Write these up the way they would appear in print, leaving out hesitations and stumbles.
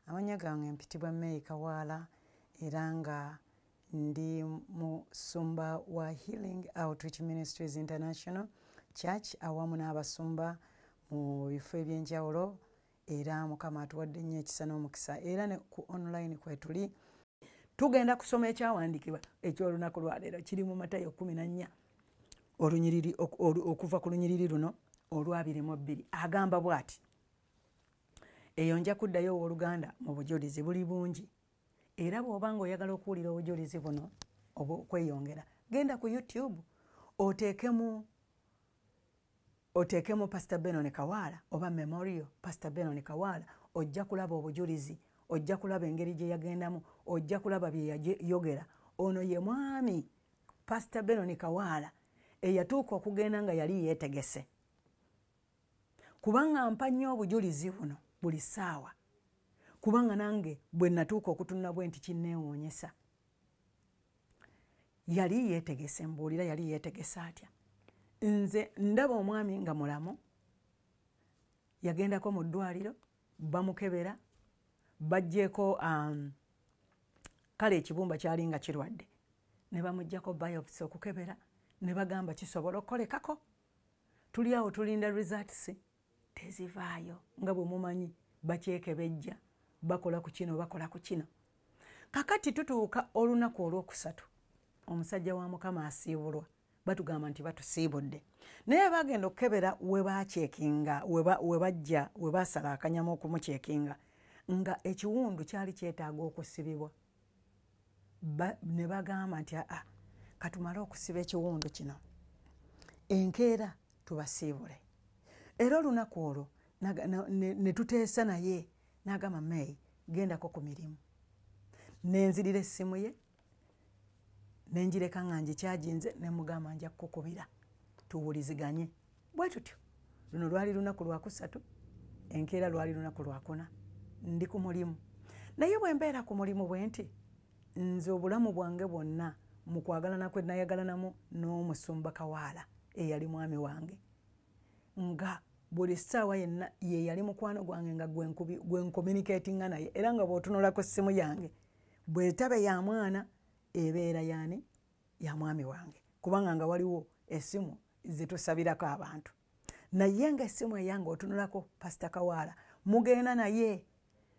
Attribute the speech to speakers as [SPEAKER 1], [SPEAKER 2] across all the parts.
[SPEAKER 1] Amannya gange mpitibwa May Kawaala, era nga ndi musumba wa Healing Outreach Ministries International Church awamu n'abasumba mu bifo ebyenjawulo, era Mukama atuwadde nnyo ekisa n'omukisa, era ne ku online kwetuli. Tugenda kusoma ekyawandiikibwa eky'olunaku lwaleero, kiri mu Matayo 14 olunyiriri okuva ku lunyiriri luno olwa 22. Agamba bw'ati, eyo nja kuddayo owooluganda mu bujulizi buli bungi, era bw'oba nga oyagala okuwulira obujulizi buno okweyongera, genda ku YouTube oteekemu Pastor Benon Kawaala oba Memorial Pastor Benon Kawaala, ojja kulaba obujulizi, ojja kulaba engeri gye yagendamu, ojja kulaba bye yayogera. Ono ye mwami Pastor Benon Kawaala eyatuuka okugenda nga yali yeetegese, kubanga mpa nnyo obujulizi buno buli ssaawa, kubanga nange bwe natuuka okutunula bwe nti kinneewuunyisa. Yali yeetegese, mbuulira yali yeetegese atya? Nze ndaba omwami nga mulamu, yagendako mu ddwaliro, bamukebera, baggyeko kale ekibumba kyali nga kirwadde, ne bamuggyako biopsy okukebera, ne bagamba kisobola okukolekako. Tuli awo tulinda results, tezivaayo. Nga bwe mumanyi, bakyekebejja, bakola ku kino, bakola ku kino. Kakati tutuuka olunaku olwokusatu, omusajja wa Mukama asiibulwa, batugamba nti batusiibudde, naye bagenda okukebera we bakyekinga, we bajja we basala akanyama okumukyekinga, nga ekiwundu kyali kyetaaga okusibibwa. Ne bagamba nti, "Aa, katumale okusiba ekiwundu kino, enkeera tubasiibule." Era olunaku olwo ne tuteesa naye, n'agamba, "May, gendako ku mirimu." Nenzirira essimu ye nenjireka nga ngikyaginze, nemugamba, "Nja kukukubira tuwuliziganye." Bwe tutyo, luno lwali lunaku lwakusatu, enkeera lwali lunaku lwakuna, ndi ku mulimu. Naye bwe mbeera ku mulimu bwe nti, nze obulamu bwange bwonna mu kwagalana kwe nayagalanamu n'omusumba Kawaala eyali mwami wange, nga buli ssaawa yenna ye yali mukwano gwange, nga gwe ncommunicatinga naye, era nga bw'otunula ku ssimu yange, bwetabe ya mwana, ebeera yaani? Ya mwami wange, kubanga nga waliwo essimu zetusabirako abantu, naye nga essimu eyange otunulako Pasita Kawaala, mugenda naye.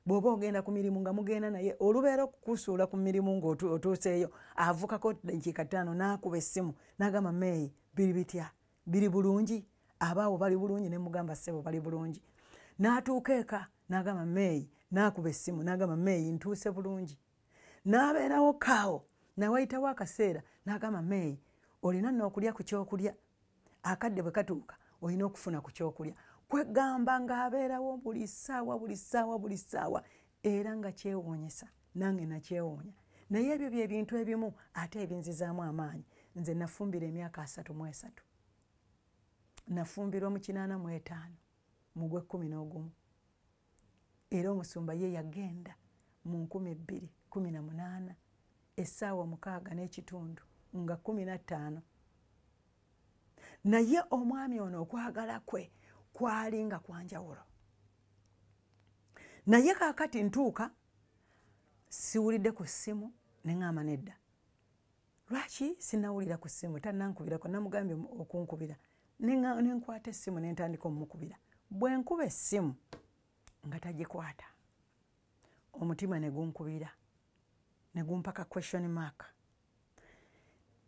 [SPEAKER 1] Bw'oba ogenda ku mirimu nga mugenda naye, olubeera okukusuula ku mirimu ng'otuuseeyo, avukako dakiika 5 n'akuba essimu n'agamba, "Meeyi, biri bitya? Biri bulungi? Abaawo bali bulungi?" Ne mugamba, "Ssebo, bali bulungi." N'atuuka eka n'agamba, "Meeyi," n'akuba essimu n'agamba, "Meeyi, ntuuse bulungi." N'abeerawo kaawo, nawayitawo akaseera n'agamba, "Meeyi, olina nno okulya ku kyokulya, akadde bwe katuuka olina okufuna ku kyokulya." Kwegamba ng'abeerawo buli ssaawa, buli ssaawa, buli ssaawa, era nga kyewuunyisa, nange nakyewuunya. Naye ebyo byebintu ebimu ate ebinzizaamu amaanyi. Nze nafumbira emyaka 33, nafumbirwa mu 85 mu gw'e 11, era omusumba ye yagenda mu 2018, essaawa 6:30 nga 15. Naye omwami ono okwagala kwe kwali nga kwanjawulo. Naye kaakati ntuuka siwulidde ku ssimu, neŋŋamba, "Nedda, lwaki sinawulira ku ssimu? Tannankubirako, namugambye okunkubira." Nenkwata essimu nentandika omukubira. Bwe nkuba essimu nga tagikwata, omutima ne gunkubira ne gumpaka question mark.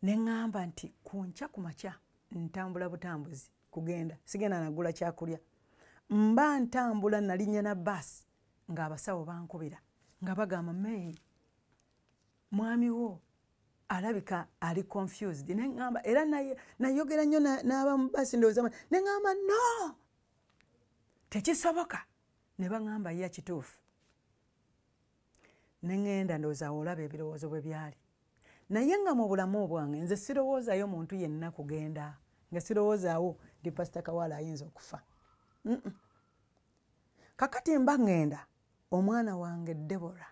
[SPEAKER 1] Ne ŋŋamba nti ku nkya ku makya ntambula butambuzi kugenda, sigenda nagula kyakulya, mba ntambula, nalinnya na baasi, ng'abasawo bankubira nga bagamba, "Meeyi, mwami wo alabika ali confused." Neŋŋamba, era nayogera nnyo n'abamu baasi, ndowooza neŋŋamba, "No, tekisoboka." Ne baŋŋamba, "Ya, kituufu." Neŋŋenda, ndowooza awo olaba ebirowoozo bwe byali. Naye nga mu bulamu bwange nze sirowoozaayo muntu yenna kugenda, nga sirowoozaawo ndi Pasita Kawaala ayinza okufa. Kakati mba ŋŋenda, omwana wange Debora,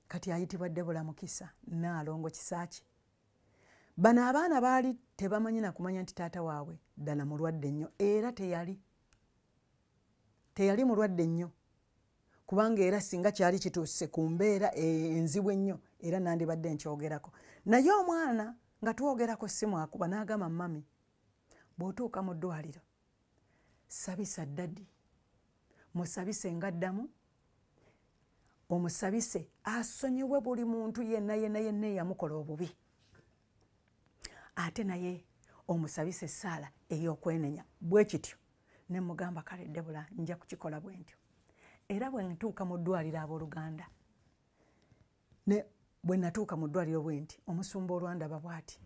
[SPEAKER 1] kati ayitibwa Debora Mukisa Naalongo Kisaaki, bano abaana baali tebamanyi nakumanya nti taata waabwe ddala mulwadde nnyo, era teyali mulwadde nnyo. Kubanga era singa kyali kituuse ku mbeera enzibu ennyo, era nandibadde nkyogerako. Naye omwana nga twogerako simu akuba n'agamba, "Mummy, bw'otuuka mu ddwaliro sabisa daddy, musabise ngaddamu, omusabise asonyiwe buli muntu yenna yenna yenna eyamukola obubi, ate naye omusabise essaala ey'okwenenya." Bwe kityo ne mugamba, "Kale Debula, nja kukikola bwe ntyo." Era bwe ntuuka mu ddwaliro, abooluganda, ne bwe natuuka mu ddwaliro bwe nti, omusumba olwandaba bw'ati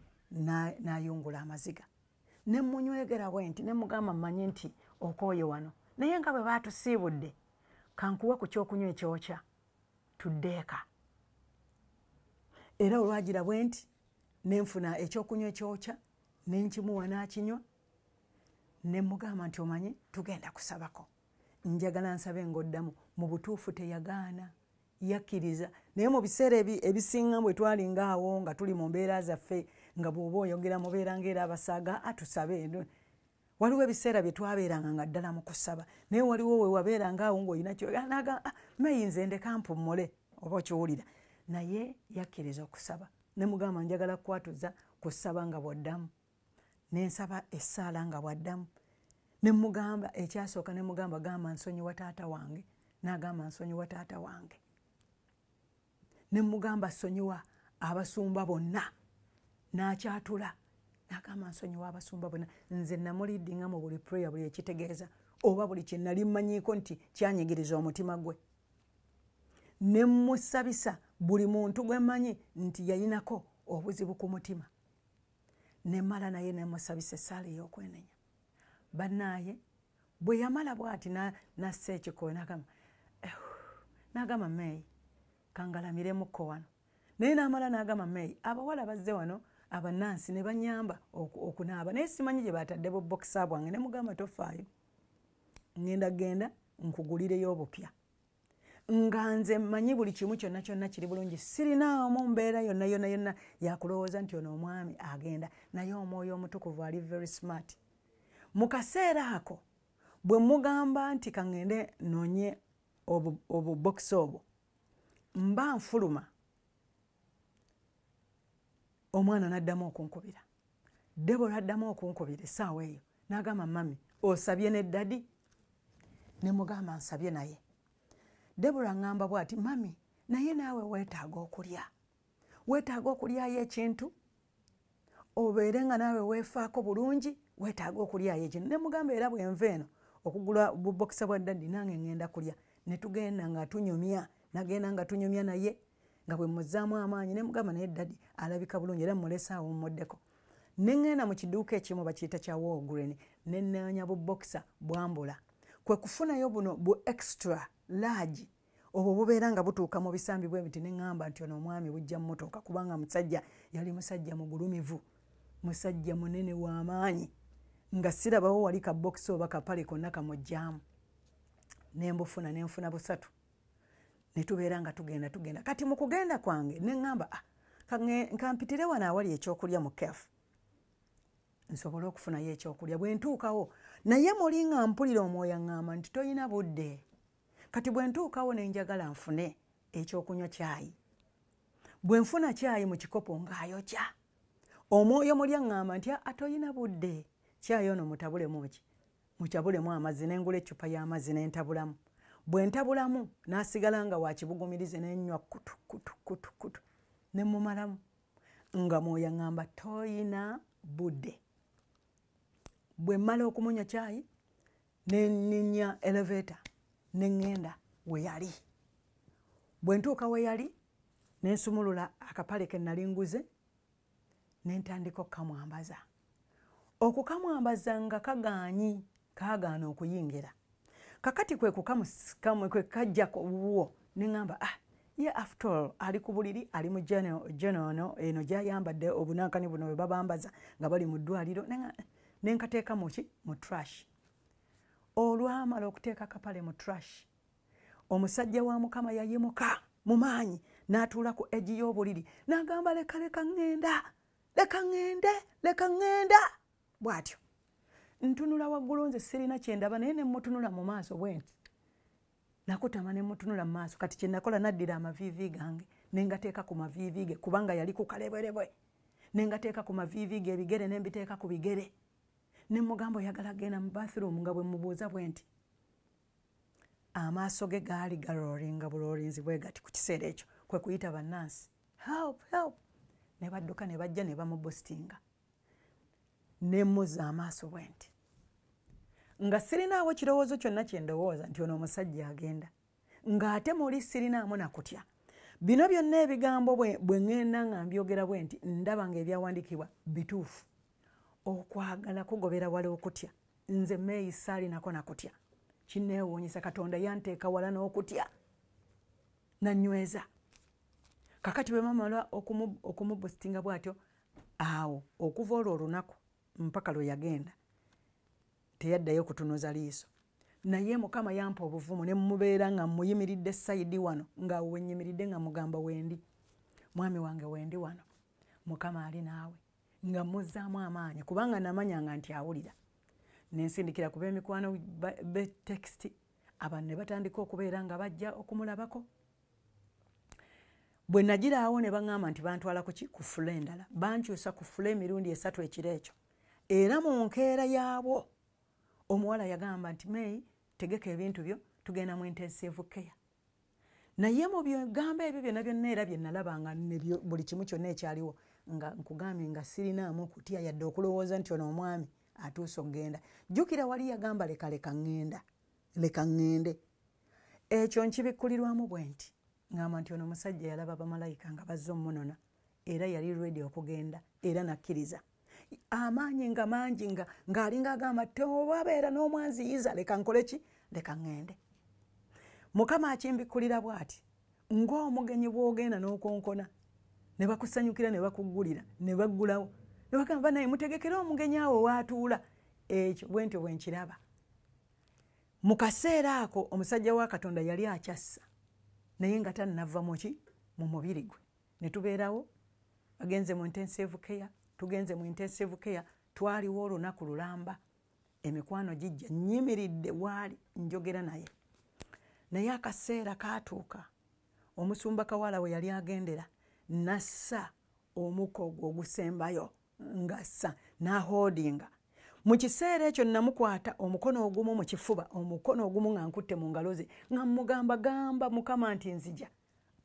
[SPEAKER 1] n'ayungula amaziga, ne munywegera bwe nti, ne mugamba, "Mmanyi nti okooye wano, naye nga bwe baatusiibudde, kankuwe ku kyokunywa ekyokya, tudde eka." Era olwagira bwe nti, nenfuna ekyokunywa ekyokya, nenkimuwa n'akinywa, ne mugamba nti, "Omanyi tugenda kusabako, njagala nsabe ng'oddamu." Mu butuufu teyagaana, yakkiriza. Naye mu biseera ebisinga bwe twalinga awo nga tuli mu mbeera zaffe, nga bw'oba oyogera mubeera ngaera abasaaga atusabe. Waliwo ebiseera bye twabeeranga nga ddala mu kusaba, naye waliwo we wabeeranga awo ng'olina kyonaga, "Ah, meyinze ndeka mpummule," oba okiwulira. Naye yakkiriza okusaba. Ne mugamba, "Njagala kukwatuza kusaba nga bw'oddamu." Nensaba essaala nga bw'addamu. Ne mugamba ekyasooka, ne mugamba, "Gamba nsonyiwa taata wange." N'agamba, "Nsonyiwa taata wange." Ne mugamba, "Sonyiwa abasumba bonna." N'akyatula n'agamba, "Nsonyiwa abasumba bonna." Nze namuleadinga mu buli prayer, buli ekitegeeza oba buli kye nali mmanyiiko nti kyanyigiriza omutima gwe, ne musabisa buli muntu gwe mmanyi nti yayinako obuzibu ku mutima. Ne mmala naye ne musabisa essaala ey'okwenenya. Bannaaye, bwe yamala bw'ati nassa ekikowe, n'agamba, n'agamba, "Meeyi, kangalamiremuko wano." Naye n'amala n'agamba, "Meeyi, abawala bazze wano abannansi ne banyamba okunaaba, naye simanyi gye batadde bubokisa bwange." Ne mugamba, "Tofaayo, ŋŋenda genda nkugulireyo obupya." Nga nze mmanyi buli kimu kyonna kyonna kiri bulungi, sirinaamu mbeera yonna yonna yonna yakulowooza nti ono omwami agenda. Naye Omwoyo Omutukuvu ali very smart. Mu kaseera ako bwe mugamba nti kaŋŋende noonye obubokisi obwo, mba nfuluma, omwana n'addamu okunkubira. Debola addamu okunkubira essaawa eyo n'agamba, "Mummy, osabye ne daddy?" Ne mugamba, "Nsabye naye." Debola ŋŋamba bw'ati, "Mummy, naye naawe weetaaga okulya, weetaaga okulyayo ekintu, obeere nga naawe weefaako bulungi, weetaaga okulyayo ekintu." Ne mugamba, "Era bwenva eno okugula bubokisa bwa daddy, nange ŋŋenda kulya." Ne tugenda nga tunyumya, nagenda nga tunyumya naye nga bwe muzaamu amaanyi. Ne mugamba, "Naye daddy alabika bulungi, era mulese awummuddeko." Ne ŋŋenda mu kiduuka ekimu bakiyita kya Walgreen, ne nnoonya bubokisa bwambula, kwe kufunayo buno bu extra large, obwo bubeera nga butuuka mu bisambi bwe biti. Ne ŋŋamba nti ono omwami bujja mmutuuka, kubanga musajja yali musajja mugulumivu, musajja munene w'amaanyi, nga sirabawo wali kabokisi oba kapale konna kamugjamu. Ne mbufuna, ne nfuna busatu, ne tubeera nga tugenda tugenda. Kati mu kugenda kwange ne ŋŋamba, "Ah, kampitire wano awali ekyokulya mu cafe, nsobole okufunayo ekyokulya." Bwe ntuukawo, naye muli nga mpulira omwoyo aŋŋamba nti toyina budde. Kati bwe ntuukawo ne njagala nfune ekyokunywa, kyayi. Bwe nfuna kyayi mu kikopo ng'ayokya, omwoyo muli aŋŋamba nti atoyina budde, kyayi ono mutabulemu ki, mutabulemu amazzi. Nengula eccupa y'amazzi nentabulamu. Bwe ntabulamu n'asigala nga wakibugumirize, nenywa kutu kutu kutu kutu, ne mumalamu, nga mwoyo aŋŋamba toyina budde. Bwe mmala okumunywa kyayi, ne nninnya elevator ne ŋŋenda we yali. Bwe ntuuka we yali, ne nsumulula akapale ke nali nguze, ne ntandika okukamwambaza. Okukamwambaza nga kagaanyi, kaagaana okuyingira. Kakati kwe kwe kajja wuwo, ne ŋŋamba, "Ah, ye after all ali ku buliri, ali mu genono eno gyayambadde obunankani buno bwe babambaza nga bali mu ddwaliro." Ne nkateeka muki, mu trash. Olwamala okuteeka akapale mu trash, omusajja wa Mukama yayimuka mu maanyi n'atuula ku edge y'obuliri n'agamba, "Leka, leka ŋŋenda, leka ŋŋende, leka ŋŋenda." Bw'atyo ntunula waggulu, nze sirina kyendaba, naye ne mutunula mu maaso bwe nti. Nakutama ne mutunula mu maaso. Kati kye nakola naddira amaviivi gange ne ngateeka ku maviivi ge, kubanga yali ku kalebwerebwe, ne ngateeka ku maviivi ge, ebigere ne mbiteeka ku bigere. Ne mugamba oyagala genda mu bathroom, nga bwe mubuuza bwe nti. Amaaso ge gaali galoolinga buloolinzi bwe gati ku kiseera ekyo, kwe kuyita bannansi, help, help. Ne badduka ne bajja ne bamubositinga. Ne mmuzza amaaso bwe nti, nga sirinaawo kirowoozo kyonna kye ndowooza nti ono omusajja agenda, ng'ate muli sirinaamu na kutya. Bino byonna ebigambo bwe ŋŋenda nga mbyogera bwe nti, ndaba ng'ebyawandiikibwa bituufu. Okwagala kugobera wala okutya. Nze Meeyi saalinako na kutya. Kinneewuunyisa, Katonda yanteeka wala n'okutya, nanyweza. Kakati bwe bamala okumubositinga bw'atyo, awo okuva olwo olunaku mpaka lwe yagenda teyaddayo kutunuza liiso. Naye Mukama yampa obuvumu ne mubeera nga muyimiridde sayidi wano, nga we nnyimiridde nga mugamba wendi, mwami wange wendi wano, Mukama ali naawe, nga muzzaamu amaanyi kubanga namanyanga nti awulira. Ne nsindikira ku b'emikwano be text, abantu ne batandika okubeera nga bajja okumulabako. Bwe nagiraawo ne baŋŋamba nti bantwala ku ki? Ku fula endala. Bankyusa ku fula emirundi 3 ekiro ekyo. Era mu nkeera yaabwo omuwala yagamba nti Meeyi, tegeka ebintu byo, tugenda mu intensive care. Naye mu bigambo ebyo byonna byonna era bye nalabanga buli kimu kyonna ekyaliwo, nga nkugambye nga sirinaamu kutya yadde okulowooza nti ono omwami atuuse okugenda. Jjukira wali yagamba leka leka ŋŋenda, leka ŋŋende. Ekyo nkibikkulirwamu bwe nti, ŋŋamba nti ono omusajja yalaba bamalayika nga bazze omunona, era yali ready okugenda, era nakkiriza. Amaanyi nga mangi ng'alinga agamba tobabeera n'omwanziyiza, leka nkole ki? Leka ŋŋende. Mukama akimbikkulira bw'ati, ng'omugenyi bw'ogenda n'okonkona, ne bakusanyukira ne bakuggulira, ne baggulawo, ne bagamba naye mutegekere omugenyi awo w'atuula. Ekyo bwe ntyo bwe nkiraba. Mu kaseera ako omusajja wa Katonda yali akyassa, naye nga tannava mu ki? Mu mubiri gwe. Ne tubeerawo, bagenze mu intensive care, tugenze mu intensive care, twaliwo olunaku lulamba. Emikwano gijja, nnyimiridde waali njogera naye. Naye akaseera kaatuuka, omusumba Kawala we yali agendera, n'assa omukka ogwo ogusembayo, ng'assa, n'ahoodinga. Mu kiseera ekyo namukwata omukono ogumu mu kifuba, omukono ogumu nga nkutte mu ngalo ze, nga mmugamba, gamba Mukama nti nzija,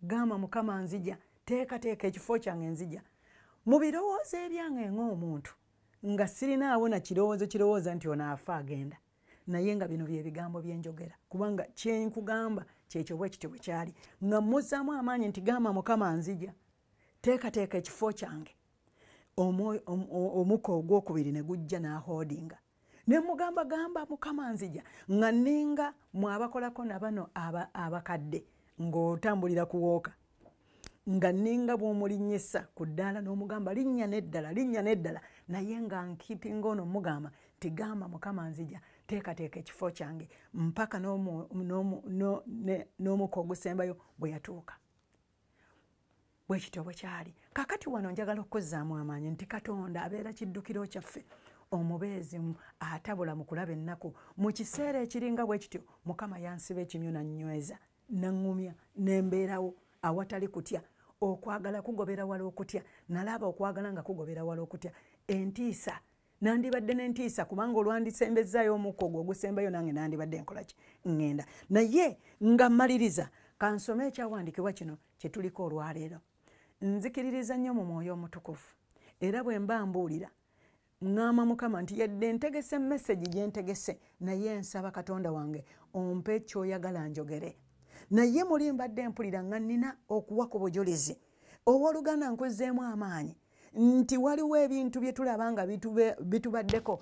[SPEAKER 1] gamba Mukama nzija, teekateeka ekifo kyange nzija. Mu birowoozo ebyange ng'omuntu, nga sirinaawo na kirowoozo kirowooza nti ono afa agenda. Naye nga bino bye bigambo bye njogera, kubanga kye nkugamba kyekyo bwe kityo bwe kyali. Nga mmuzzaamu amaanyi nti gamba Mukama nzija, teekateeka ekifo kyange. Omukka ogwokubiri ne gujja n'ahoodinga. Ne mugamba, gamba Mukama nzija. Nga nninga mwabakolako na bano abakadde ng'otambulira ku wooka. Nga nninga bw'omulinnyisa ku ddaala n'omugamba linnya n'eddala, linnya n'eddala. Naye nga nkipinga ono mugamba nti gamba Mukama nzija, teekateeka ekifo kyange, mpaka n'omukka ogusembayo bwe yatuuka. Bwe kityo bwe kyali. Kaakati wano njagala okuzzaamu amaanyi nti Katonda abeera kiddukiro kyaffe, omubeezi atabula mu kulaba ennaku. Mu kiseera ekiringa bwe kityo, Mukama yansiba ekimyu n'annyweza, n'aŋŋumya, ne mbeerawo awatali kutya. Okwagala kugobera wala okutya. Nalaba okwagala nga kugobera wala okutya. Entiisa, nandibadde n'entiisa kubanga olwandisembezaayo omukka ogwo ogusembayo nange nandibadde nkola ki? Ŋŋenda. Naye nga mmaliriza, kansome ekyawandiikibwa kino kye tuliko olwaleero. Nzikiririza nnyo mu Mwoyo Omutukuvu. Era bwe mba mbuulira, ŋŋamba Mukama nti yadde ntegese message gye ntegese, naye nsaba Katonda wange ompe ky'oyagala njogere. Naye muli mbadde mpulira nga nnina okuwa ku bujulizi. Owooluganda nkuzzeemu amaanyi nti waliwo ebintu bye tulaba nga bitubaddeko,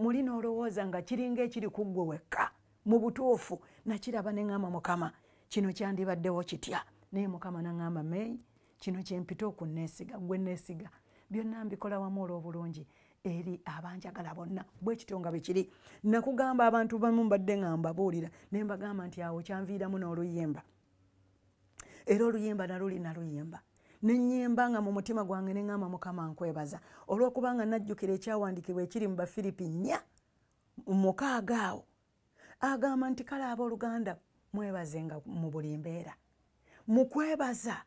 [SPEAKER 1] muli n'olowooza nga kiringa ekiri ku ggwe wekka. Mu butuufu nakiraba ne ŋŋamba Mukama kino kyandibaddewo kitya? Naye Mukama n'aŋŋamba, Meeyi, kino kye mpita okunneesiga, ggwe nneesiga. Byonna mbikola wamu olw'obulungi eri abanjagala bonna. Bwe kityo nga bwe kiri. Nakugamba abantu bamu mbadde nga mbabuulira, ne mbagamba nti awo kyanviiramu n'oluyimba. Era oluyimba naluli naluyimba. Ne nnyimba nga mu mutima gwange ne ŋŋamba Mukama nkwebaza olw'okubanga najjukira ekyawandiikibwa ekiri mu Bafiripi 4:6 awo. Agamba nti kale abooluganda Mwebazenga mu buli mbeera. Mu kwebaza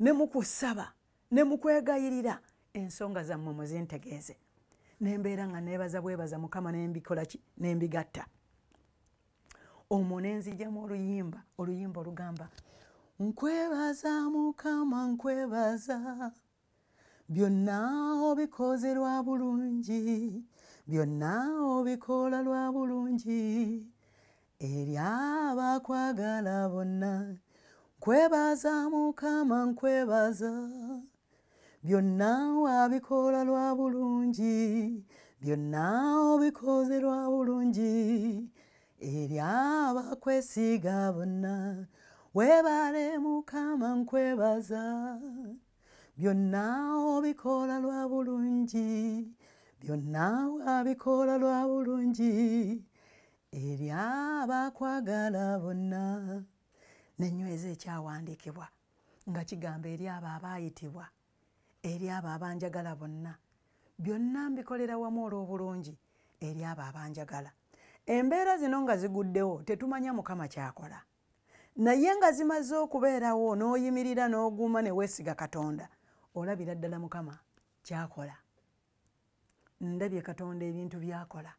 [SPEAKER 1] ne mu kusaba ne mu kwegayirira ensonga zammwe muzintegeeze. Nembeera nga neebaza bwebaza Mukama nembikola ki, nembigatta. Omwo ne nzigyamu oluyimba, oluyimba olugamba nkwebaza Mukama nkwebaza, byonna obikoze lwa bulungi, byonna obikola lwa bulungi, eri abakwagala bonna. Nkwebaza Mukama nkwebaza, byonna wabikola lwa bulungi, byonna obikoze lwa bulungi, eri abakwesiga bonna. Weebale Mukama nkwebaza, byonna obikola lwa bulungi, byonna wabikola lwa bulungi, eri abakwagala bonna. Nenyweza ekyawandiikibwa nga kigamba eri abo abaayitibwa, eri abo abanjagala bonna, byonna mbikolera wamu olw'obulungi eri abo abanjagala. Embeera zino nga ziguddewo tetumanya Mukama ky'akola, naye nga zimaze okubeerawo n'oyimirira n'oguma ne weesiga Katonda, olabira ddala Mukama ky'akola. Ndabye Katonda ebintu by'akola.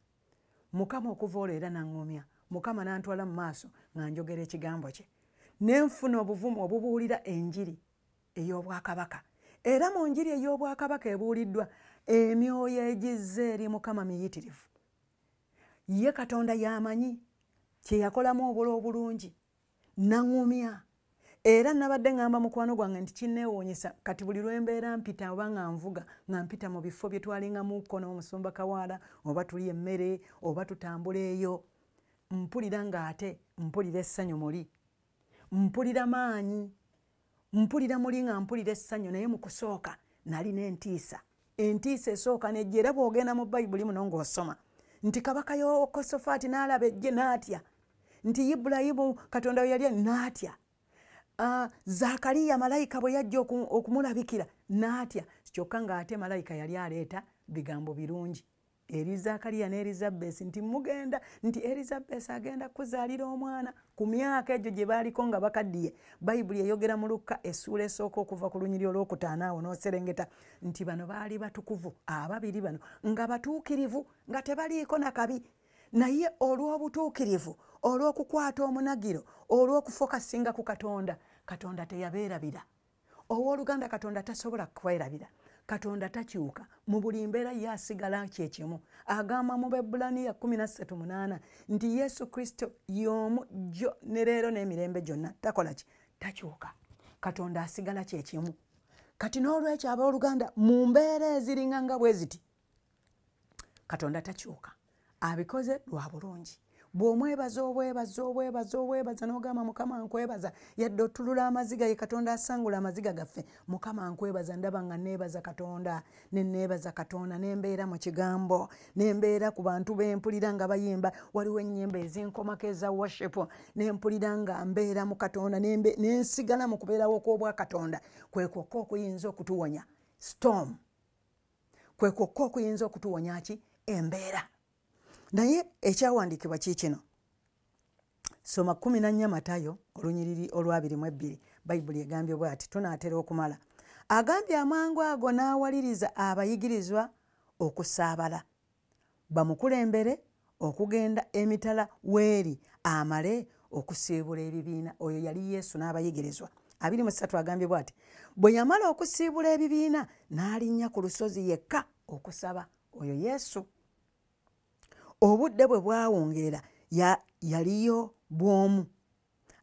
[SPEAKER 1] Mukama okuva olwo era n'aŋŋumya, Mukama n'antwala mu maaso nga njogera ekigambo kye, ne nfuna obuvumu obubuulira enjiri ey'obwakabaka. Era mu njiri ey'obwakabaka ebuuliddwa emyoyo egizze eri Mukama miyitirivu. Ye Katonda y'amanyi kye yakolamu obulo obulungi, n'aŋŋumya. Era nabadde ŋŋamba mukwano gwange nti kinneewuunyisa kati buli lwe mbeera mpita oba nga nvuga nga mpita mu bifo bye twalingamuko n'omusumba Kawaala, oba tulya emmere oba tutambula eyo, mpulira ng'ate mpulira essanyu muli, mpulira maanyi, mpulira muli nga mpulira essanyu. Naye mu kusooka nalina entiisa, entiisa esooka nejja. Era bw'ogenda mu Bayibuli muno ng'osoma nti kabaka Yekosofaati n'alaba eggye n'atya, nti Ibulayimu Katonda we yali n'atya, Zaakaliya malayika bwe yajja okumulabikira n'atya. Kyokka ng'ate malayika yali aleeta bigambo birungi eri Zaakaliya ne Elizabesi nti mugenda, nti Elizabesi agenda kuzaalira omwana ku myaka egyo gye baaliko nga bakaddiye. Bayibuli eyogera mu Lukka essuula esooka okuva ku lunyiri olwokutaano awo n'oserengeta nti bano baali batukuvu ababiri bano nga batuukirivu nga tebaliiko na kabi, naye olw'obutuukirivu, olw'okukwata omunagiro, olw'okufokasinga ku Katonda, Katonda teyabeerabira. Owooluganda, Katonda tasobola kwerabira. Katonda takyuka, mu buli mbeera ye asigala kye kimu. Agamba mu Baebbulaniya 13:8 nti Yesu Kristo y'omu jjo ne leero n'emirembe gyonna, takola ki? Takyuka. Katonda asigala kye kimu. Kati n'olwekyo abooluganda, mu mbeera eziringa nga bwe ziti, Katonda takyuka, abikoze lwa bulungi. Bw'omwebaza obwebaza obwebaza obwebaza n'ogamba Mukama nkwebaza, yadde otulula amaziga, ye Katonda asangula amaziga gaffe. Mukama nkwebaza, ndaba nga neebaza Katonda, ne neebaza Katonda, ne mbeera mu kigambo, ne mbeera ku bantu be mpulira nga bayimba. Waliwo ennyimba ezinkomako eza worship, ne mpulira nga mbeera mu Katonda, ne nsigala mu kubeerawo kw'obwakatonda. Kwe kwokka okuyinza okutuwonya storm, kwe kwokka okuyinza okutuwonya ki? Embeera. Naye ekyawandiikibwa kiikino, soma 14 Matayo olunyiriri olwabiri mu ebbiri. Bayibuli egambye bw'ati, tunaatera okumala. Agambye amangu ago n'awaliriza abayigirizwa okusaabala bamukulembere okugenda emitala weeri amale okusiibula ebibiina. Oyo yali Yesu n'abayigirizwa. 23 agambye bw'ati, bwe yamala okusiibula ebibiina n'alinnya ku lusozi yekka okusaba. Oyo Yesu. Obudde bwe bwawungeera yaliyo bw'omu.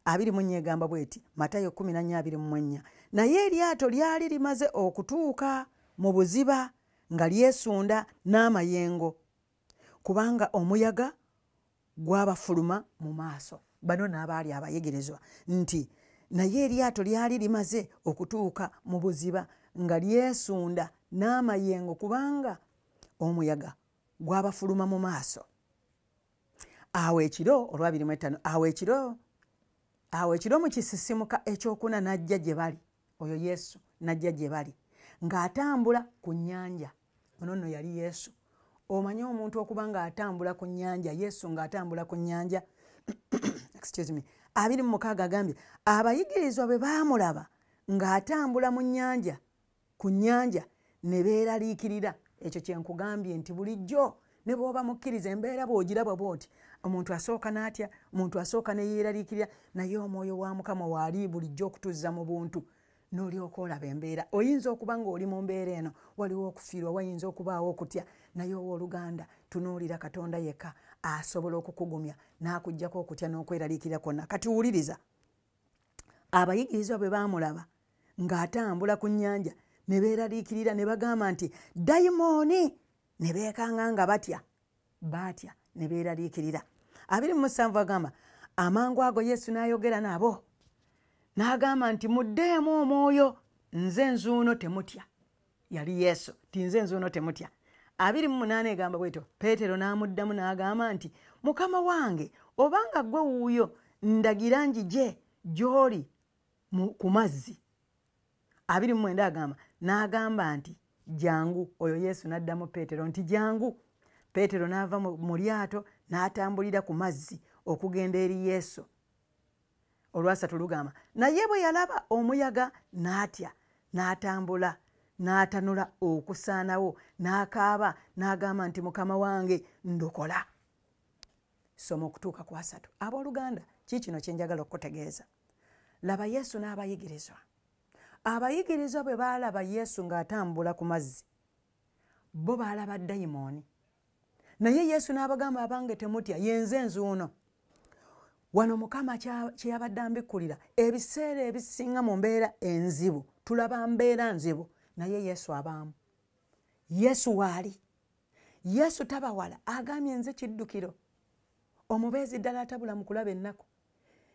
[SPEAKER 1] 24 egamba bw'eti, Matayo 14:24, naye eryato lyali limaze okutuuka mu buziba nga lyesunda n'amayengo, kubanga omuyaga gwabafuluma mu maaso. Bano n'abaali abayigirizwa nti naye eryato lyali limaze okutuuka mu buziba nga lyesunda n'amayengo, kubanga omuyaga gwabafuluma mu maaso. Awo ekiro olwa 25, awo ekiro mu kisisimuka ekyokuna n'ajja gye bali. Oyo Yesu n'ajja gye bali ng'atambula ku nnyanja. Ono nno yali Yesu. Omanyi omuntu okuba ng'atambula ku nnyanja, Yesu ng'atambula ku nnyanja, excuse me, 26 agambye abayigirizwa bwe baamulaba ng'atambula mu nnyanja ku nnyanja ne beeraliikirira. Ekyo kye nkugambye nti bulijjo ne bw'oba mukkiriza embeera bw'ogiraba bw'oti, omuntu asooka n'atya, omuntu asooka ne yeeraliikirira, naye omwoyo wa Mukama waali bulijjo okutuzza mu buntu n'olyoka olaba embeera. Oyinza okuba ng'oli mu mbeera eno, waliwo okufiirwa, wayinza okubaawo okutya, naye owooluganda tunuulira Katonda yekka asobola okukugumya n'akuggyako okutya n'okweraliikirira kwonna. Kati wuliriza, abayigirizwa bwe baamulaba ng'atambula ku nnyanja ne beeraliikirira ne bagamba nti dayimooni, ne beekanga nga batya, baatya ne beeraliikirira. 27 agamba amangu ago Yesu n'ayogera nabo n'agamba nti muddeemu omwoyo, nze nzuuno temutya. Yali Yesu ti nze nzuuno temutya. 28 egamba bwetyo, Peetero n'amuddamu n'agamba nti Mukama wange, obanga ggwe wuuyo ndagira njije gy'oli ku mazzi. 29 agamba n'agamba nti jangu. Oyo Yesu n'addamu Peetero nti jangu. Peetero n'ava mu lyato n'atambulira ku mazzi okugenda eri Yesu. 3 lugamba naye bwe yalaba omuyaga n'atya, n'atambula n'atanula okusaanawo, n'akaaba n'agamba nti Mukama wange ndokola. Soma okutuuka ku 3. Abooluganda, ki kino kye njagala okukutegeeza? Laba Yesu n'abayigirizwa. Abayigirizwa bwe baalaba Yesu ng'atambula ku mazzi, bo baalaba dayimooni. Naye Yesu n'abagamba abange temutya, ye nze nzuuno. Wano Mukama kye yabadde ambikkulira, ebiseera ebisinga mu mbeera enzibu tulaba mbeera nzibu, naye Yesu abaamu. Yesu waali. Yesu tabawala, agambye nze kiddukiro, omubeezi ddala atabula mu kulaba ennaku.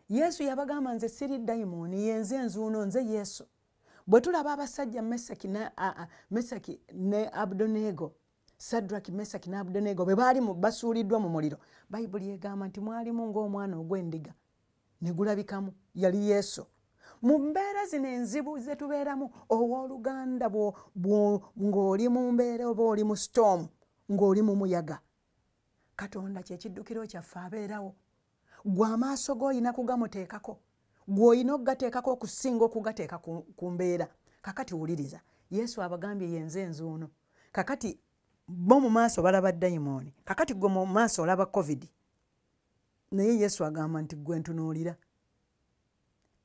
[SPEAKER 1] Yesu yabagamba nze siri dayimooni, ye nze nzuuno, nze Yesu. Bwe tulaba abasajja Mesaki ne Abednego, Sadraki, Mesaki ne Abednego bwe baali basuuliddwa mu muliro, Bayibuli egamba nti mwalimu ng'omwana ogw'endiga ne gulabikamu, yali Yesu. Mu mbeera zino enzibu ze tubeeramu, owooluganda ng'oli mu mbeera oba oli mu storm, ng'oli mu muyaga, Katonda kye kiddukiro kyaffe, abeerawo. Gwe amaaso go olina kugamuteekako, gw'olina okugateekako okusinga okugateeka ku mbeera. Kakati wuliriza, Yesu abagambye ye nze nzuuno. Kakati bo mu maaso balaba dayimooni, kakati gwe mu maaso olaba COVID, naye Yesu agamba nti gwe ntunuulira,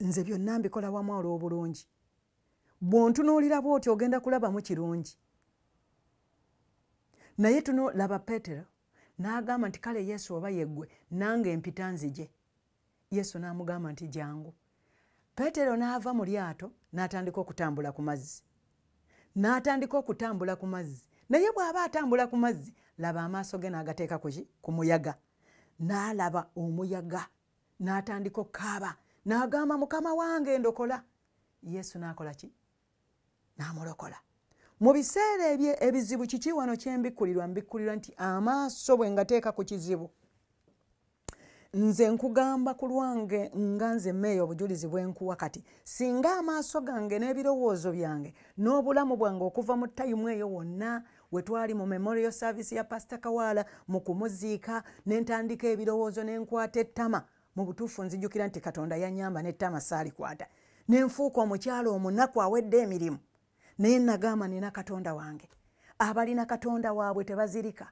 [SPEAKER 1] nze byonna mbikola wamu olw'obulungi. Bw'ontunuulira bw'otyo ogenda kulabamu kirungi. Naye laba Peetero n'agamba nti kale Yesu oba yeggwe, nange mpita nzije. Yesu n'amugamba nti jangu. Peetero n'ava mu lyato n'atandika okutambula ku mazzi. N'atandika okutambula ku mazzi. Naye bw'aba atambula ku mazzi, laba amaaso ge n'agateeka ku muyaga. N'alaba omuyaga, n'atandika okukaaba, n'agamba Mukama wange ndokola. Yesu n'akola ki? N'amulokola. Mu biseera ebyo ebizibu, kiki wano kye mbikkulirwa? Mbikkulirwa nti amaaso bwe ngateeka ku kizibu, nze nkugamba ku lwange nga nze mmeeyo obujulizi bwe nkuwa kati, singa amaaso gange n'ebirowoozo byange n'obulamu bwange okuva mu tayimu eyo wonna we twali mu memorial service ya Pastor Kawaala mu kumuziika, ne ntandika ebirowoozo ne nkwata ettama. Mu butuufu nzijukira nti Katonda yannyamba n'ettama saalikwata, ne nfuuka omukyala omunaku awedde emirimu. Naye nagamba nina Katonda wange. Abalina Katonda waabwe tebazirika,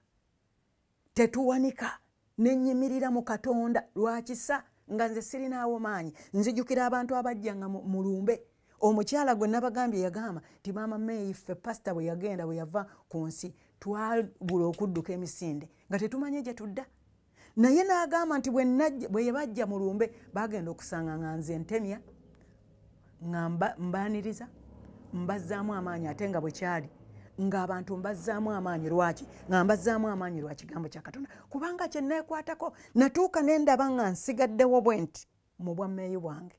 [SPEAKER 1] tetuwanika. Nenyimirira mu Katonda lwakisa nga nze sirinaawo maanyi. Nzijukira abantu abajjanga mu lumbe. Omukyala gwe nabagambye yagamba nti maama May, ffe pasita bwe yagenda, bwe yava ku nsi, twabula okudduka emisinde nga tetumanye gye tudda. Naye n'agamba nti bwe bajja mu lumbe bagenda okusanga nga nze ntemya, nga mbaaniriza, mbazzaamu amaanyi, ate nga bwe kyali ng'abantu mbazzaamu amaanyi. Lwaki? Nga mbazzaamu amaanyi lwa kigambo kya Katonda, kubanga kye neekwatako. Natuuka ne ndaba nga nsigaddewo bwe nti mu bwammeeyi bwange,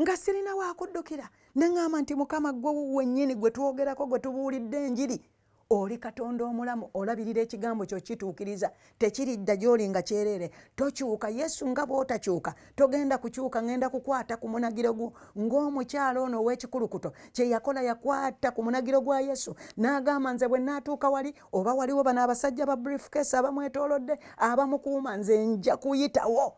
[SPEAKER 1] nga sirina waakuddukira. Ne ŋŋamba nti Mukama ggwe wennyini gwe twogerako, gwe tubuulidde enjiri, oli Katonda omulamu, olabirira ekigambo kyo kituukiriza, tekiridda gy'oli nga kyereere. Tokyuka Yesu, nga bw'otakyuka togenda kukyuka. Ŋŋenda kukwata ku munagiro gwo ng'omukyala ono ow'ekikulukuto kye yakola, yakwata ku munagiro gwa Yesu n'agamba nze bwe nnaatuuka wali, oba waliwo bano abasajja ba briefcase abamwetoolodde abamukuuma, nze nja kuyitawo.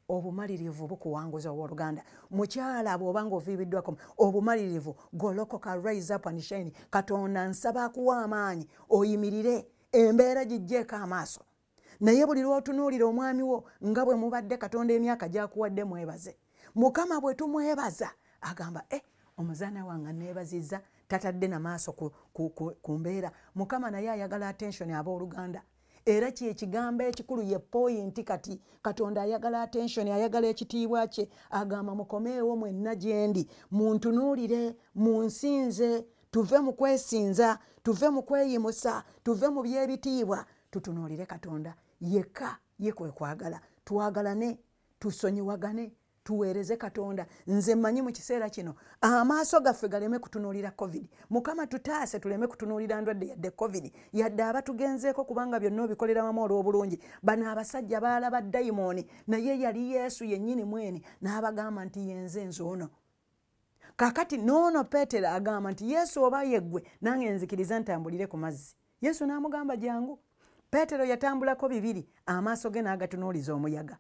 [SPEAKER 1] Obumalirivu bukuwanguza owooluganda. Mukyala bw'oba ng'oviiriddwako obumalirivu, golokoka, rise up and shine. Katonda nsaba akuwa amaanyi oyimirire, embeera giggyeko amaaso. Naye buli lw'otunuulira omwami wo nga bwe mubadde Katonda emyaka gy'akuwadde mwebaze. Mukama bwe tumwebaza agamba omuzaana wange neebazizza, tatadde na maaso ku mbeera. Mukama naye ayagala attention abooluganda. Era kye kigambo ekikulu ye point kati. Katonda ayagala attention, ayagala ekitiibwa kye. Agamba mukomeewo mwenna gye ndi, muntunuulire, munsinze, tuve mu kwesinza, tuve mu kweyimusa, tuve mu by'ebitiibwa, tutunuulire Katonda yekka, ye kwe kwagala. Twagalane, tusonyiwagane, tuweereze Katonda. Nze mmanyi mu kiseera kino amaaso gaffe galeme kutunuulira COVID. Mukama tutaase tuleme kutunuulira ndwadde yadde COVID, yadde abatugenzeeko, kubanga byonna obikolera wamu olw'obulungi. Bano abasajja baalaba dayimooni, naye yali Yesu yennyini mwene n'abagamba nti yenze nze ono. Kaakati n'ono Peetero agamba nti Yesu oba yeggwe, nange nzikiriza ntambulire ku mazzi. Yesu n'amugamba jangu. Peetero yatambulako bibiri, amaaso ge n'agatunuuliza omuyaga,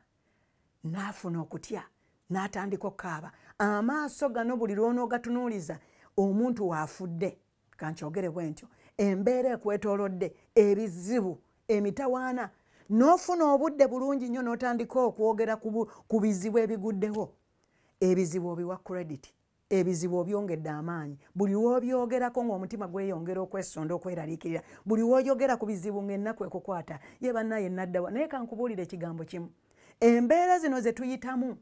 [SPEAKER 1] n'afuna okutya, n'atandika okukaaba. Amaaso gano buli lw'onoogatunuuliza omuntu waafudde, kankyogere bwe ntyo, embeera ekwetoolodde, ebizibu, emitawaana, n'ofuna obudde bulungi nnyo n'otandika okwogera ku bizibu ebiguddewo. Ebizibu obiwa credit, ebizibu obyongedde amaanyi. Buli lw'obyogerako ng'omutima gweyongera okwesonda, okweraliikirira. Buli lw'oyogera ku bizibu ng'ennaku ekukwata, ye bannaye naddawa. Naye kankubuulire ekigambo kimu, embeera zino ze tuyitamu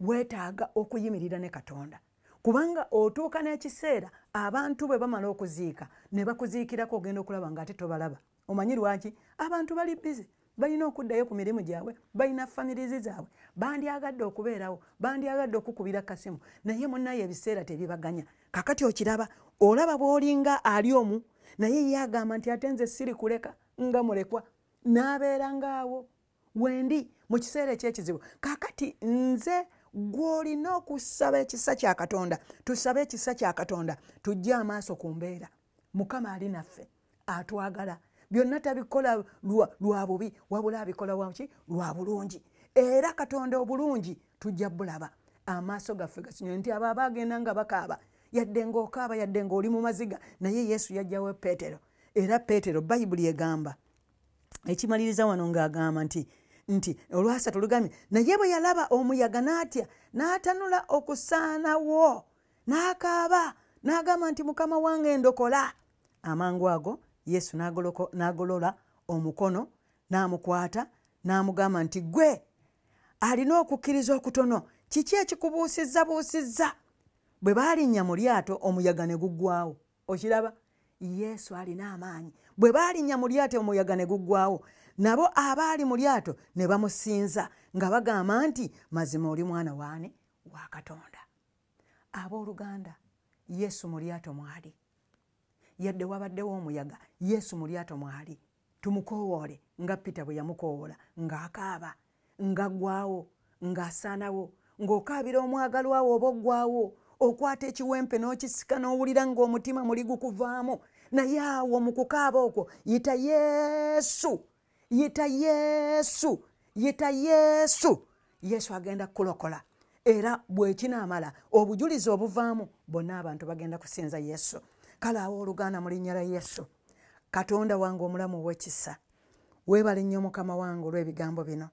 [SPEAKER 1] weetaaga okuyimirira ne Katonda, kubanga otuuka n'ekiseera abantu bwe bamala okuziika ne bakuziikirako, ogenda okulaba ng'ate tobalaba. Omanyi lwaki? Abantu bali busy, balina okuddayo ku mirimu gyabwe, balina families zaabwe, bandyagadde okubeerawo, bandyagadde okukubira kasimu, naye munnaye ebiseera tebibaganya. Kakati okiraba, olaba bw'olinga ali omu, naye ye agamba nti ate nze siri kuleka nga mulekwa, n'abeera ng'awo wendi mu kiseera ekyekizibu. Kakati nze gw'olina okusaba ekisa kya Katonda, tusabe ekisa kya Katonda, tujje amaaso ku mbeera. Mukama ali naffe, atwagala. Byonna tabikola lwa bubi, wabula abikola waki? Lwa bulungi. Era Katonda obulungi tujja bulaba. Amaaso gaffe gasinye nti abo abaagenda nga bakaaba, yadde ng'okaaba, yadde ng'oli mu maziga, naye Yesu yajjawo Peetero. Era Peetero Bayibuli egamba, ekimaliriza wano ng'agamba nti olwasatu lugambye, naye bwe yalaba omuyaga n'atya, n'atanula okusaanawo, n'akaaba, n'agamba nti Mukama wange ndokola. Amangu ago Yesu n'agolola omukono n'amukwata n'amugamba nti ggwe alina okukkiriza okutono, kiki ekikubuusizzabuusizza? Bwe baalinnya mu lyato omuyaga ne guggwawo. Okiraba? Yesu alina amaanyi. Bwe baalinnya mu lyato omuyaga ne guggwawo, nabo abaali mu lyato ne bamusinza nga bagamba nti mazima oli mwana waani? Wa Katonda. Abooluganda, Yesu mu lyato mwali. Yadde wabaddewo omuyaga, Yesu mu lyato mwali. Tumukoowoole nga Peter bwe yamukoowoola, ng'akaaba, ng'aggwawo, ng'asaanawo, ng'okaabira omwagalwa wo oba oggwawo, okwata ekiwempe n'okisika n'owulira ng'omutima muli gukuvaamu. Naye awo mu kukaaba okwo yita Yesu, yita Yesu, yita Yesu. Yesu agenda kukulokola. Era bw'ekinaamala obujulizi obuvaamu, bonna abantu bagenda kusinza Yesu. Kale awo oluganda mu linnya lya Yesu, Katonda wange omulamu ow'ekisa, weebale nnyo Mukama wange olw'ebigambo bino.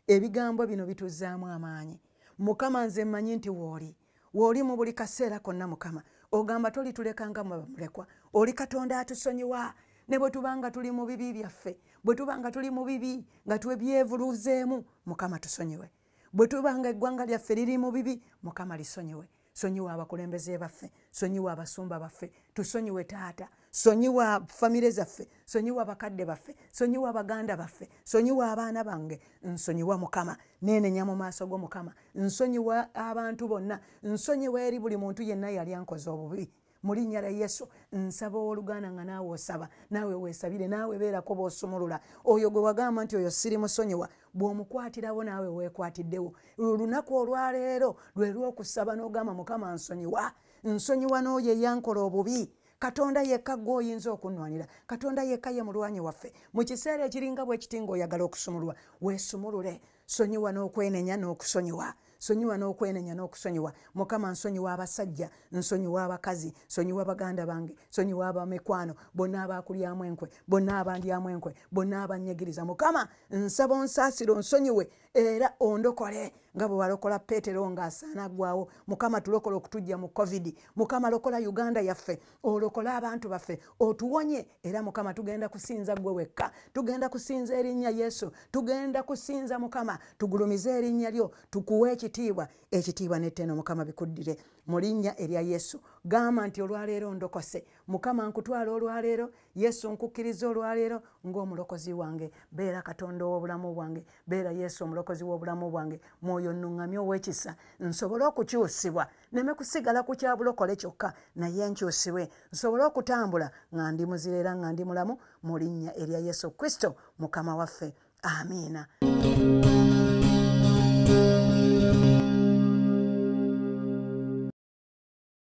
[SPEAKER 1] Ebigambo bino bituzzaamu amaanyi. Mukama nze mmanyi nti w'oli, w'oli mu buli kaseera konna. Mukama ogamba tolituleka nga mulekwa, oli Katonda atusonyiwa. Ne bwe tuba nga tuli mu bibi byaffe, bwe tuba nga tuli mu bibi nga twebyevuluzeemu, Mukama tusonyiwe. Bwe tuba nga eggwanga lyaffe liri mu bibi, Mukama lisonyiwe. Sonyiwa abakulembeze baffe, sonyiwa abasumba baffe, tusonyiwe taata, sonyiwa famire zaffe, sonyiwa bakadde baffe, sonyiwa baganda baffe, sonyiwa abaana bange. Nsonyiwa Mukama, neenenya mu maaso go Mukama. Nsonyiwa abantu bonna, nsonyiwa eri buli muntu yenna yali ankoze obubi. Mu linnya lya Yesu nsaba owooluganda nga naawe osaba, naawe weesabire, naawe beerako bw'osumulula oyo gwe wagamba nti oyo siri musonyiwa, bw'omukwatirawo naawe weekwatiddewo. Olunaku olwaleero lwe lw'okusaba n'ogamba Mukama nsonyiwa, nsonyiwa n'oyo eyankola obubi. Katonda yekka ggwe oyinza okunnwanira, Katonda yekka ye mulwanyi waffe. Mu kiseera ekiringa bwe kiti ng'oyagala okusumululwa, weesumulule. Sonyiwa n'okwenenya n'okusonyiwa. Sonyiwa n'okwenenya n'okusonyiwa. Mukama nsonyiwa abasajja, nsonyiwa abakazi, sonyiwa baganda bange, sonyiwa abamikwano, bonna abakulyamu enkwe, bonna abandyamu enkwe, bonna abanyegiriza. Mukama nsaba onsaasire, onsonyiwe era ondokole nga bwe walokola Peetero ng'asaana aggwawo. Mukama tulokola okutujja mu COVID. Mukama lokola Uganda yaffe, olokole abantu baffe, otuwonye. Era Mukama tugenda kusinza ggwe wekka, tugenda kusinza erinnya Yesu, tugenda kusinza Mukama, tugulumize erinnya lyo, tukuwe ekitiibwa, ekitiibwa n'ettendo Mukama bikuddire mu linnya erya Yesu. Gamba nti olwaleero ndokose. Mukama nkutwala olwaleero, Yesu nkukkiriza olwaleero ng'omulokozi wange. Beera Katonda ow'obulamu bwange, beera Yesu omulokozi w'obulamu bwange. Mwoyo nnuŋŋamye ow'ekisa, nsobole okukyusibwa, nneme kusigala ku kya bulokole kyokka, naye nkyusibwe, nsobole okutambula nga ndi muzira era nga ndi mulamu mu linnya erya Yesu Kristo Mukama waffe. Amiina.